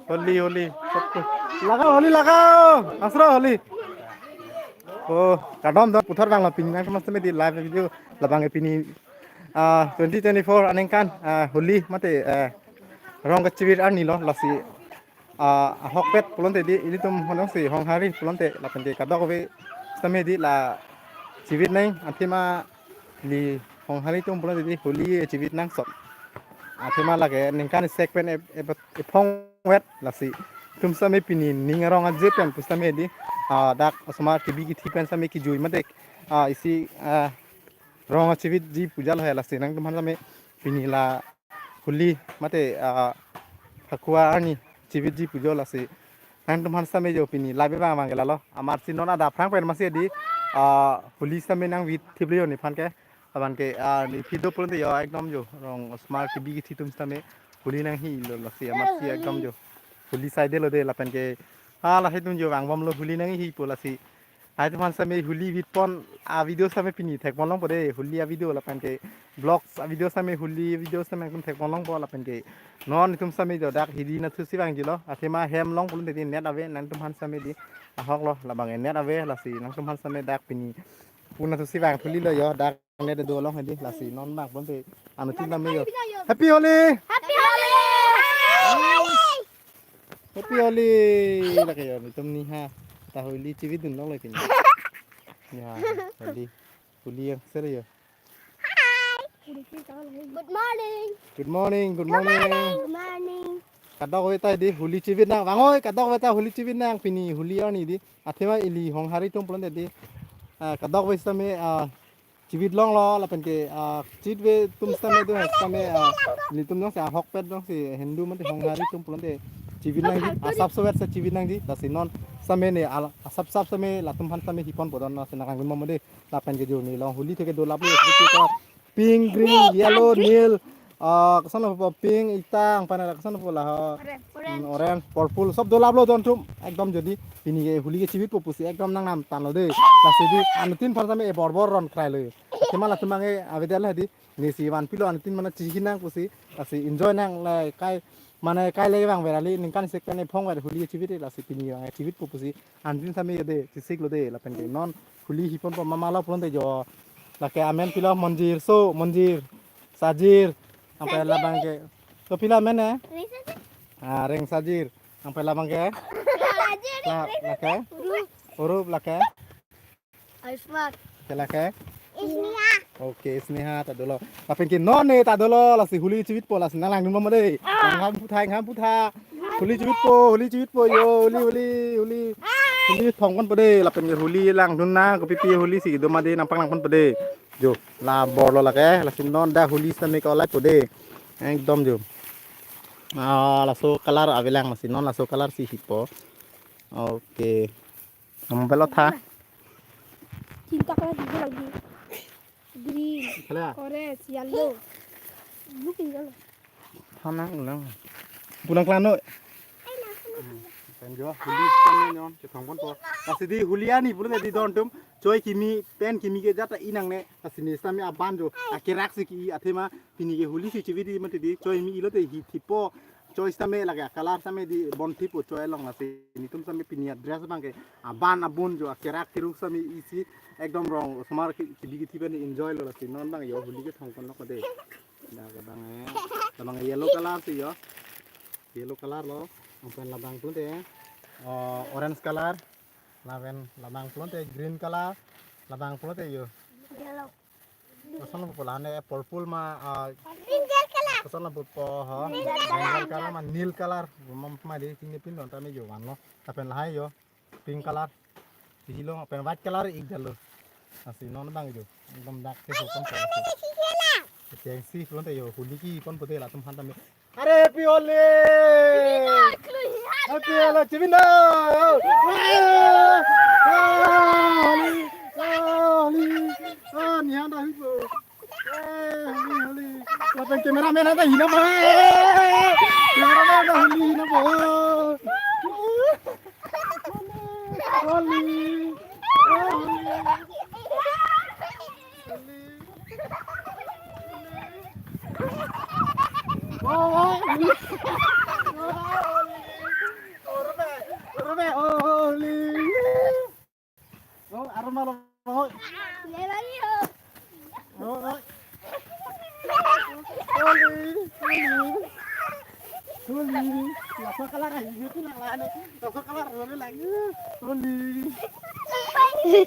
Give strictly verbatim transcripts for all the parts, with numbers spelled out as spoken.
Holi, Holi. Lagao, Holi lagao. Asro Holi. Oh, kardom dong puthot vanglo pini nangtum sitame di live video labang pini, ah, twenty twenty-four aningkan, ah, Holi mate, eh, rong kachivit arni lo lasi, ah, ahokpet pulote di ilitum honong si Honghari pulote lapen ke kadokave sitame di la chivit nang athema ili Honghari atum pulote di Holi chivit nangsot. Athema lake ningkan sekpen ep-, ep-, ephong vet lasi. Itum sitame pini ning arong aje pen pusitame di, ah, dak osomar kebi kethi pen sitame kejui mate, ah, isi, ah, rong achivitji puja lo he lasi nangtum aphan sitame pini la Holi mate, ah, Fakhua arni chivitji puja lasi. Nangtum aphan sitame jo pini live abang abang ke lalo. Amarsi non adap aphrang pen amarsi di, ah, Holi sitame nangvit thip le jo nephan ke. Abang ke, ah, ne video pulote jo ekdom jo rong osomar kebi kethi atum sitame Holi nanghilo lasi amarsi ekdom jo Holi saide lo de lapen ke, ah, lahai atum jo vangbomlo Holi nanghipo lasi. Lahai atum aphan sitame Holi vitpon a-video sitame pini thekpon longpo de, Holi a-video lapen ke vlogs a-video sitame Holi video sitame nangtum thekpon longpo lapen ke non itum sitame jo dak hidi nathusi vangji lo, athema hem long pulote di net ave nangtum aphan sitame di ahok lo labang ke net ave lasi nangtum aphan sitame dak pini pu nathusi vangthu le lo jo dak net do along hedi lasi non bang pulote anuttin tame jo. Happy Holi! Happy Holi! Happy Holi! Lake jo, itum niha ta Holi chivitdun long lake ni. Ya, Holi. Holi yang seri jo. Hi. Good morning. Good morning, good morning. Good morning. Kadokave ta di Holi chivit nang. Vangoi, kadokave ta Holi chivit nang pini Holi arni di. Athema ili Honghari atum pulote di. Ah, kadokave sitame, ah, chivit longlo lapen ke, ah, chivitve atum sitame do sitame, ah, ilitum jongsi ahokpet jongsi Hindu mate Honghari atum pulote chivit nangji, asap sovet si chivit nangji, lasi non sitame ne al-, asap sap sitame latum aphan sitame hiponpo don lasi nang kangbom de lapen ke jo ne long Holi theke dolaplo, pink, green, yellow, nil, ah, koson po pink, itang, panara koson po la ho. Orange. Hmm, orange, purple, sob dolaplo don atum. Ekdom jodi pini ke Holi kechivitpo pusi ekdom nangnam tanglo de. Lasi di anuttin aphan sitame e borbor ron krailo. Athema latum abang ke avedetlo di. Nesi vanpilo anuttin mane chihi nang pusi. Lasi enjoy nang le kai mane kai le vangver kali ningkan sekpen ephong ver Holi chivit lasi pini vang chivitpo pusi. Anuttin sitame de chisiklo de lapen ke non Holi hiponpo mama lo pulote jo. Lake amen pilo Monjir so Monjir. Sajir. Angpen labang ke. To pilo amen eh? Ah, Rengsajir. Angpen labang ke? La, lake? Urup lake? Aismat. Ke lake? Isnia. Oke, Sneha ta dolo. Lapen ke non ne ta dolo lasi Holi chivitpo lasi nang langdunbom de. Nang ham putha, nang ham putha. Holi chivitpo, Holi chivitpo jo, Holi, Holi, Holi. Holi thongponpo de, lapen ke Holi langdun nang, kopipi Holi si do ma de nang panglangponpo de. Jo, la bor lo lake, lasi non dak Holi sitame ke olaipo de. Ekdom jo. Ah, laso color avelang lasi non laso color si hipo. Oke. Nang mobile lo tha. Tinta color di lagi. Green, kala, orange, yellow. Blue pink color. Thanang ulang. Pulang klano. Pen jo, Holi sitame non, chethongponpo. Lasi di Holi arni pulote di don atum, choi kimi, pen kimi ke jata inang ne, lasi ne sitame aban jo, akerak si ki-i athema, pini ke Holi si chivit di mati di, choi kimi lote hi thipo, choi sitame lake, color sitame di bon thipo, choi along lasi, netum sitame pini a-dress abang ke, aban abon jo, akerak keruk sitame isi, ekdom rong, osomar ke, kebi kethi pen enjoy lo lasi, non abang jo, Holi kethongpon lo ko de. Dak abang eh. Labang yellow color si jo. Yellow color lo. Angpen labang pulote. Oh, orange color. Lapen labang pulote green color. Labang pulote jo. Yellow. Koson po la ne purple ma, ah, brinjal color. Koson po ho. Brinjal color. Brinjal color ma nil color. Mama ma di chini pindon tame jo vanlo. Lapen lahai jo. Pink color. Isi lo, pen white color ik dalo. Lasi non abang jo. Ekdom dak ke hukum ko. Ateng si pulote jo, Holi kiponpo de latum aphan tame. Are Happy Holi! Happy Holi, chibin da! Ah, Holi! Ah, Holi! Ah, nihan da hipo. Eh, Holi, Holi. Lapen cameraman ada hina ba. Cameraman ada Holi hina ba. Holi. Holi. Holi. Oi, oi. Holi, holi. Holi. Laso kalar ahi, itu lang lah, laso kalar holi lagi. Holi.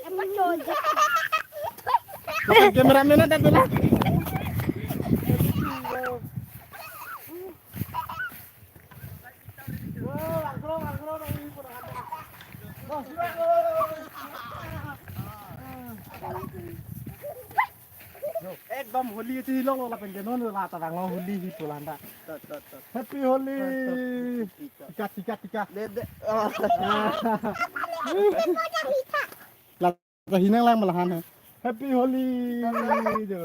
Apa coba? Cameraman ada tuh lah. Ekdom holi isi hilong lo lapen ke non lo lata dang lo holi hi pulang ta. Happy Holi. Tika, tika, tika. Dede. Lata hinang lang malahan hai. Happy Holi. Jo.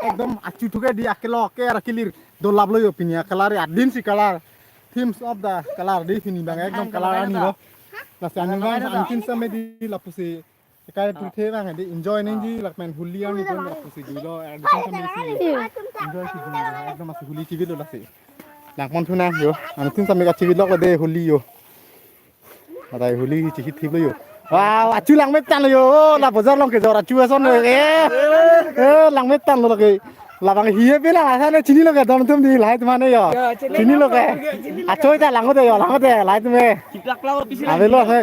Ekdom achu thuke di akelo ke ara kilir. Dolap lo jo pini a color adin si color. Themes of the color di pini bang ekdom color arni lo. Lasi aning bang angkin same di lapusi. Ekai puthe bang di enjoy nangji lapen holi arni pon lapusi di lo. Adin same si enjoy si di. Ekdom asi holi chibi lo lasi. Langpon thunang jo. Angkin same kachibi lo de holi jo. Atai holi hi chihit thip lo jo. Wow, achu langme tan lo jo. La bazar along kejor achu ason lo ke. Eh, langme tan lo ke. Labang hi he pila la sana chini lo ke don atum di lahai atum ane jo. Chini lo ke. Achoi ta lang de jo, lang de lahai atum e. Kiplak lo pisi. Ave lo he.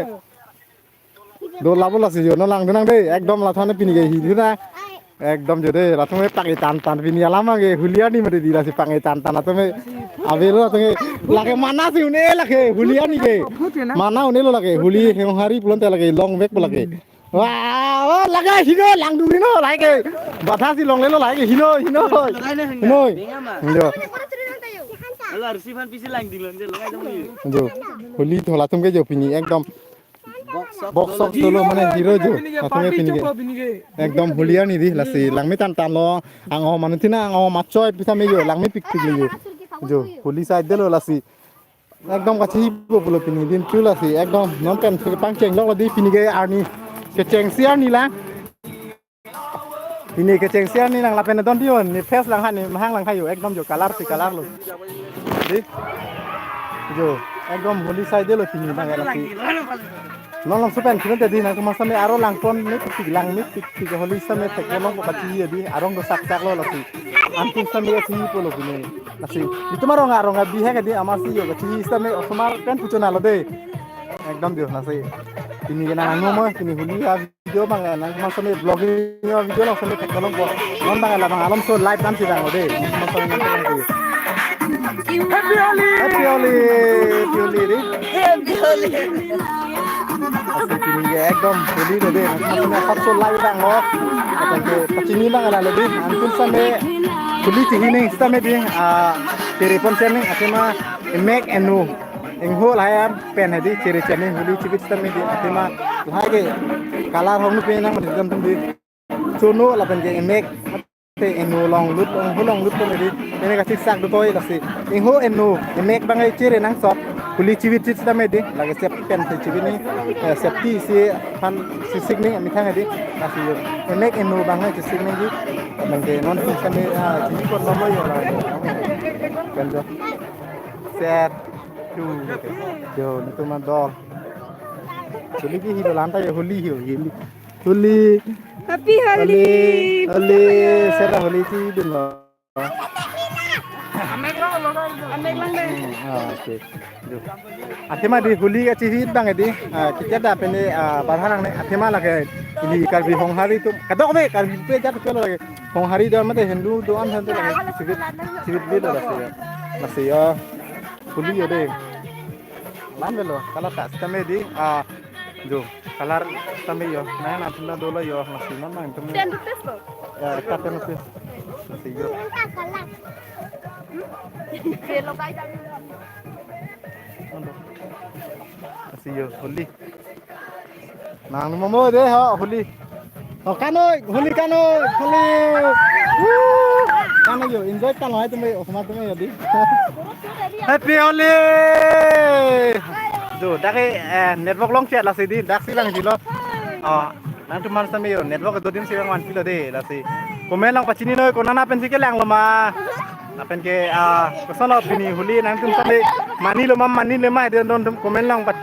Dolap lo si jo. Non lang dunang de. Ekdom la thane pini ke hi thuna. Ekdom jo de, latum e pang-i tan tan pini alam ke holi arni mate di lasi pang-i tan tan latum e. Ave lo latum e lake mana si un-e lake holi arni ke. Mana un-e lo lake holi Honghari pulote lake long vek pulo lake. Wah, oh, lake hino langdun hino lake. Batha si longle lo lake hino hino. Hino. Jo. Ala arsi phan pisi langdun lo je logai dong. Jo. Holi to latum ke jo pini ekdom. Box sok solo mane hero jo. Latum e pini ke. Ekdom holi arni di lasi langme tan tan lo. Ang-o manu thina ang-o machoi pisa me jo langme pik pik lo jo. Jo holi side de lo lasi. Ekdom kachibo pulo pini din chu lasi. Ekdom non pen pangcheng lok lo di pini ke arni. Kechengsi arni la. Pini kechengsi arni nang lapen don di on ni face lang ha ni mahang lang hayo ekdom jo color si color lo. Di. Jo ekdom holi side lo pini bang lasi. Non long supen kini tadi nangtum same aro langpon me tik lang me tik tik holi same thek long ko kachi di arong do sak sak lo lasi. Angkin same si pulo pini. Lasi. Itum arong arong bihek di amarsi jo kachi same osomar pen puchona lo de. Ekdom jo lasi. Pini ke nang mo pini holi ha video bang nangtum same vlogging yo video along same thek long ko. Non bang labang alom so live dam si dang lo de. Nangtum same nang thek long ko. Happy Holi. Happy Holi. Happy Holi de. Happy Holi. Pini ke ekdom holi lo de. Nangtum same so live dang lo. Apan ke pachini bang la lo de. Angkin same holi chihini same di. Ah, chere pon same athema emek eno. Ingho lahai an pen hedi chere chani holi chibit sitame di athema lahai ke color hong pe nang mati dam tum di. Chono lapen ke emek te eno long lut ong ho long lut tum di. Ene kachik sak do toi lasi. Ingho eno emek bang ai chere nang sot holi chibit chit sitame di lage sep pen te chibit ni, eh, safety si phan sisik ni ami thang di lasi yo. Emek eno bang ai chisik ni di. Bang ke non sitame, ah, chibit kon lo yo la. Kan jo. Set. Tu. Jo, netum adol. Holi ke hilo lanta ya holi hilo holi. Holi. Happy Holi. Holi. Holi. Sera holi si dun lo. Amek lang deh. Ah, oke. Jo. Athema di holi kachihit bang di. Ah, kita da pene, ah, barhanang ne athema lake. Ili Karbi Honghari tu. Kadok de Karbi pe jat ke lo lake. Honghari do mate Hindu do an Hindu lake. Chibit chibit bit lo lake. Lasi ya. Holi yo de. Man belo, color ta sitame di, ah, jo, color sitame yo, nang nang tunda dolo yo, lasi non nang tunda. Ten rupees lo? Ya, ekta ten rupees. Lasi yo. Yellow kai jam. Lasi yo, holi. Nang momo de ho, holi. Oh, kanoi, holi kanoi, holi. Woo! Kanoi yo, enjoy kanoi hai tumhe, osomar tumhe yo di. Happy Holi! Jo, dak ke, eh, network long chet lasi di, dak si lang di lo. Oh, nangtum man sitame yo, network do dim si lang man pilo de, lasi. Comment along pachini noi, konana pensi kelang lo ma. Lapen ke, ah, koson lo pini holi nangtum sitame mani lo ma, mani lo ma, di don tum comment along pat,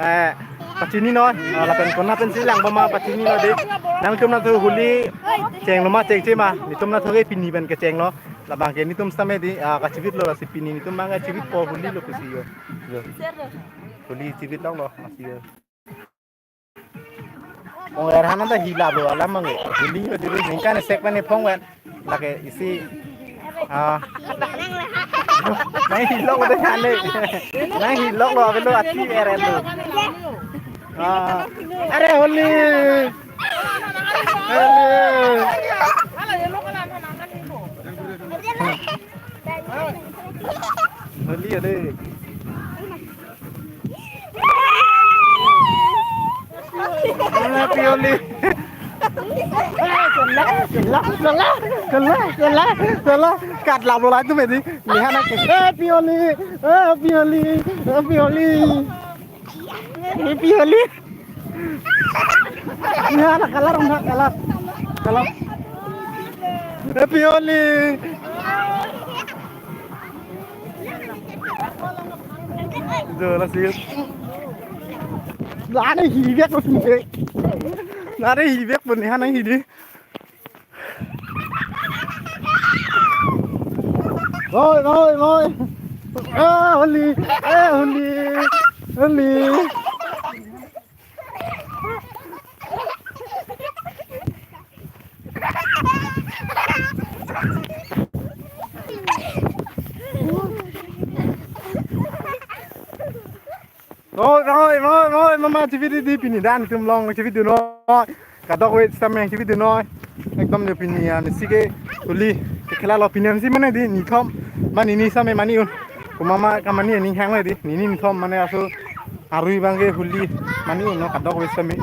eh, Pachini noi, ah, lapen konat pensi lang boma pachini noi dei. Nangtum nathu holi chenglo ma chengche ma, netum nathu ke pini pen kechenglo. Labang ke netum sitame dei, ah, kachivit lo lasi pini netum bang kachivit po holi lo pusi yo. Yo. Holi chivit long lo, lasi yo. Ong er hanan ta hilap lo alam bang ke. Holi lo dei ningkan sek pen ephong pen. Lake isi, ah. Nang hilok lo dei hale. Nang hilok lo avelo ati eret lo. Ah. Are holi. Holi. Holi ade. Happy Holi. Kela, kela, kela, kela, kela. Kat lap lo lai tu medi. Lihat nak. Happy Holi. Happy Holi. Happy Holi. Happy Holi. Lihat nak kalar, nak kalar. Kalar. Happy Holi. Jo, lasi. Lani hibek pun. Lani hibek pun ni hana hidi. Hoi, hoi, hoi. Ah, Holi. Eh, Holi. Holi. Hoi, hoi, hoi, hoi, mama, chivit dei pini dan netum along chivit dun noi. Kadokave sitame chivit dun noi. Ekdom jo pini ya, nisi ke holi kekhela lo pini ansi mane dei nithom. Mane nini sitame mane un. Komat ma kamani aning hang lo dei. Nini nithom mane aso arui bang ke holi mane un no kadokave sitame.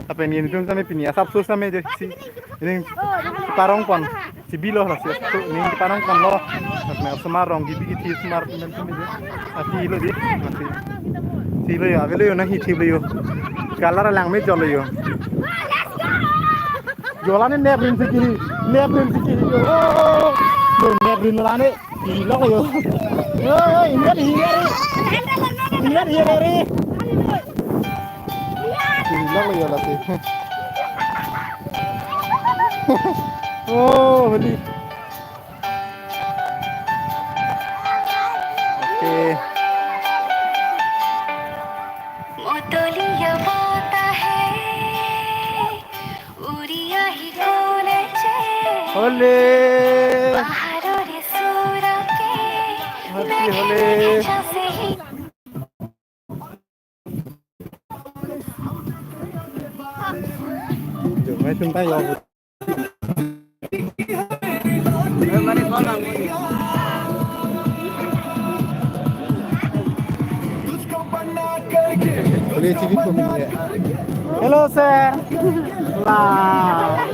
Tapi netum sitame pini asap so sitame je si. Ning parong pon. Chibi lo lasi aso ning parong pon lo. Tapi osomar arong gibi kiti osomar pun sitame je. Ati lo dei. Ati. Thip lo yo, avelo yo, nang hi thip lo yo. Kalar lang me jol lo yo. Jola ne nep rin si kiri, nep rin si kiri yo. Oh, nep rin la ne. Hilok lo yo. Oh, ingat, ingat. Ingat, ingat. Hilok lo yo lasi. Oh, Holi. Okay. मोतलिया बोता है, उड़िया ही कोने चे। Holi. बाहरों रे सूरा के, Happy Holi. जैसे ही Jumai sung tayo. Boleh civit ko mili ya. Hello, sir. Lah.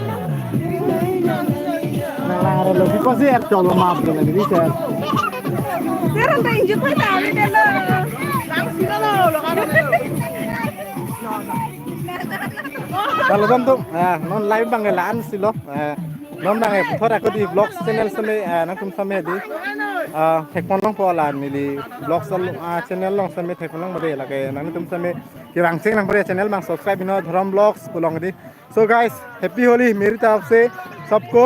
Nah, lah, ada lebih pasti ya, kalau maaf dengan diri, sir. Sir, ang tayo pa tayo na. Kalau kan tuh, ah, non live bang la-an si lo. Ah, non bang eh, puthot ako dei vlogs channel sitame, ah, nangtum sitame dei. Ah, thekpon longpo la neli vlogs al-, ah, channel along sitame thekpon long bade lake nangtum sitame kevang cheng nang bade channel bang subscribe ino Dhorom Vlogs pu along dei. So guys, Happy Holi मेरी तरफ से सबको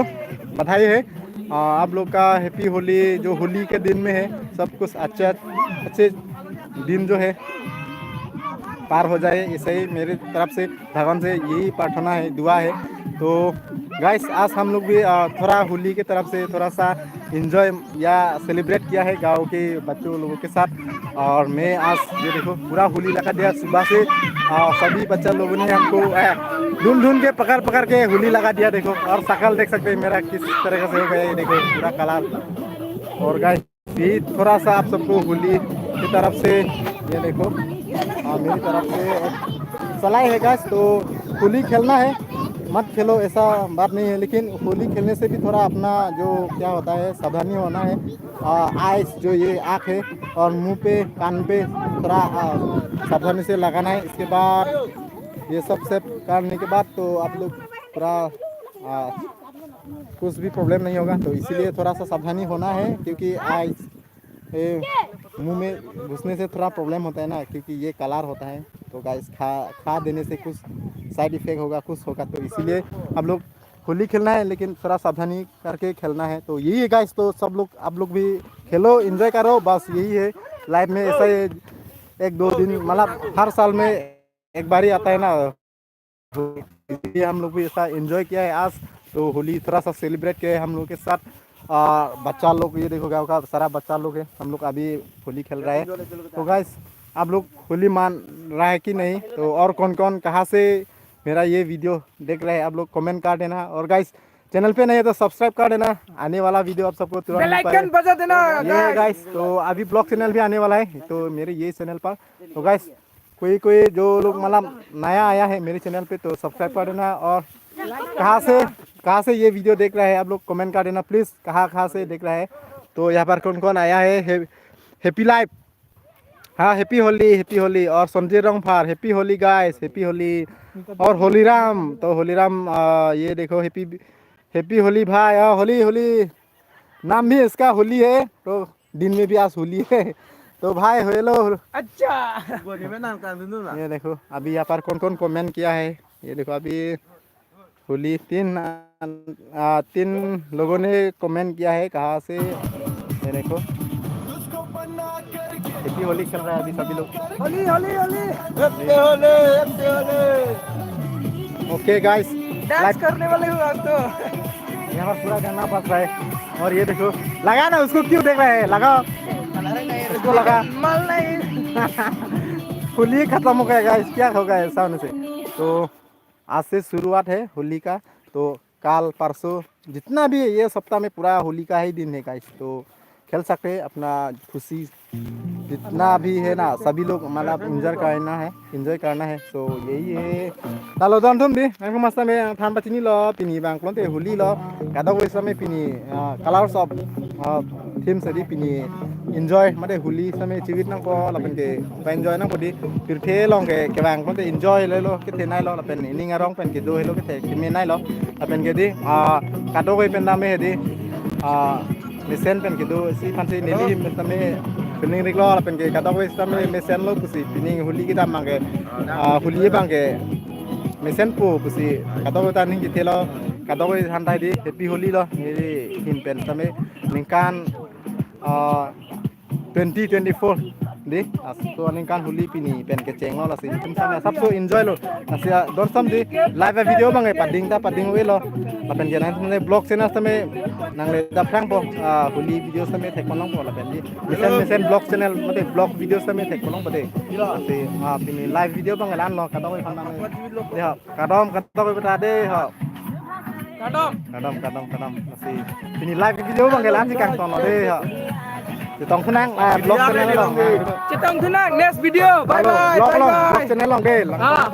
बधाई है। आ, आप लोग का Happy Holi, जो होली के दिन में है, सब कुछ अच्छे अच्छे दिन जो है पार हो जाए, ऐसे ही मेरी तरफ से भगवान से यही प्रार्थना है, दुआ है। तो गाइस, आज हम लोग भी, आ, थोड़ा होली की तरफ से थोड़ा सा एंजॉय या सेलिब्रेट किया है गांव के बच्चों लोगों के साथ। और मैं आज, ये देखो, पूरा होली लगा दिया सुबह से। आ, सभी बच्चा लोगों ने हमको, आ, ढूंढ ढूंढ के, पकड़ पकड़ के होली लगा दिया, देखो। और शकल देख सकते हैं मेरा किस तरह से हो गया, ये देखो, पूरा कलर। और गाइस, ये थोड़ा सा आप सबको होली की तरफ से, ये देखो, हाँ, मेरी तरफ से सलाह है गाइस, तो होली खेलना है, मत खेलो ऐसा बात नहीं है, लेकिन होली खेलने से भी थोड़ा अपना जो क्या होता है, सावधानी होना है। आ, आइस जो ये आँख है और मुंह पे, कान पे थोड़ा, आ, सावधानी से लगाना है। इसके बाद ये सब सेट करने के बाद तो आप लोग पूरा, आ, कुछ भी प्रॉब्लम नहीं होगा। तो इसीलिए थोड़ा सा सावधानी होना है, क्योंकि आइस, ये मुंह में घुसने से थोड़ा प्रॉब्लम होता है ना, क्योंकि ये कलर होता है। तो गाइस, खा खा देने से कुछ साइड इफेक्ट होगा, कुछ होगा, तो इसीलिए हम लोग होली खेलना है, लेकिन थोड़ा सावधानी करके खेलना है। तो यही है गाइस, तो सब लोग, आप लोग भी खेलो, एंजॉय करो, बस यही है लाइफ में। ऐसा ही एक दो दिन, मतलब हर साल में एक बार ही आता है ना, इसलिए हम लोग भी ऐसा एंजॉय किया है आज। तो होली थोड़ा सा सेलिब्रेट किया है हम लोग के साथ। आ, बच्चा लोग, ये देखो गांव का सारा बच्चा लोग है, हम लोग अभी होली खेल रहा है। तो गाइस, आप लोग होली मान रहा है कि नहीं? तो और कौन कौन कहाँ से मेरा ये वीडियो देख रहे हैं, आप लोग कमेंट कर देना। और गाइस, चैनल पे नहीं है तो सब्सक्राइब कर देना, आने वाला वीडियो आप सबको तुरंत बेल मिल आइकन पाए। बजा देना ये गाइस, तो अभी ब्लॉग चैनल भी आने वाला है तो मेरे ये चैनल पर। तो गाइस, कोई कोई जो लोग मतलब नया आया है मेरे चैनल पे तो सब्सक्राइब कर देना। और कहाँ से, कहाँ से ये वीडियो देख रहा है आप लोग, कमेंट कर देना प्लीज, कहाँ कहाँ से देख रहा है। तो यहाँ पर कौन कौन आया है? हे, हैप्पी लाइफ, हाँ, हैप्पी होली, हैप्पी होली। और संजय रंगफार, हैप्पी होली गाइस, हैप्पी होली। और होलीराम, तो होलीराम, आ, ये देखो, हैप्पी, हैप्पी होली भाई। हाँ, होली, होली, नाम भी इसका होली है, तो दिन में भी आज होली है। तो भाई, हेलो। अच्छा। ये देखो, अभी यहाँ पर कौन कौन कमेंट किया है, ये देखो, अभी होली तीन, आ, तीन लोगों ने कमेंट किया है, कहाँ से, ये देखो, हैप्पी होली खेल रहा है अभी सभी लोग। होली होली होली। ओके गाइस, डांस करने वाले हो आज तो। यहाँ पर पूरा गाना बज रहा है। और ये देखो, लगा ना, उसको क्यों देख रहा है, लगाओ, उसको लगा। मल नहीं। होली खत्म हो गया गाइस, क्या होगा ऐसा होने से? तो आज से शुरुआत है होली का। तो कल परसों जितना भी है, ये सप्ताह में पूरा होली का ही दिन है गाइस। तो खेल सकते हैं अपना खुशी, जितना भी है ना, सभी लोग मतलब एंजॉय करना है, एंजॉय करना है। तो यही है। Lalo don thum di, nangtum masa me than pachini lo, pini bang klonte holi lo, kadokave sitame pini, ah, colors of, ah, theme si di pini enjoy, mate holi sitame chivit nangpo, lapen ke pa-enjoy nangpo di, pirthe along ke kevang klonte enjoy le lo, kethenei lo, lapen ining arong pen kedo helo kethe keme nei lo, lapen ke di, ah, kadokave pen tame he di, ah, mesen pen kedo si aphan si neli ahin pen tame feeling rik lo, lapen ke kadokave sitame mesen lo pusi, pining holi kedam abang ke, ah, holi abang ke mesenpo pusi, kadokave ta ning kethe lo, kadokave aphan ta di happy holi lo, neli ahin pen tame ningkan, ah, twenty twenty-four di, aso aningkan holi pini pen kecheng lo, lasi nelitum sitame asapso enjoy lo. Lasi, ah, don sam di, live video abang ke pading ta pading ave lo, lapen ke nangtum vlog channel sitame nangle daphrangpo, ah, holi video sitame thekpon longpo lapen di, mesen mesen vlog channel mate vlog video sitame thekpon longpo de. Lasi, ah, pini live video abang ke la-an lo, kadokave aphan tame. Ya, kadom, kadokave ta de ho. Kadom. Kadom, kadom, kadom. Lasi pini live video abang ke la-an si kangton lo de ho. Chetong thu nang, ah, vlog channel along. Chetong thu nang, next video. Bye Halo, bye. vlog Bye along, vlog bye. Channel along de. Ah.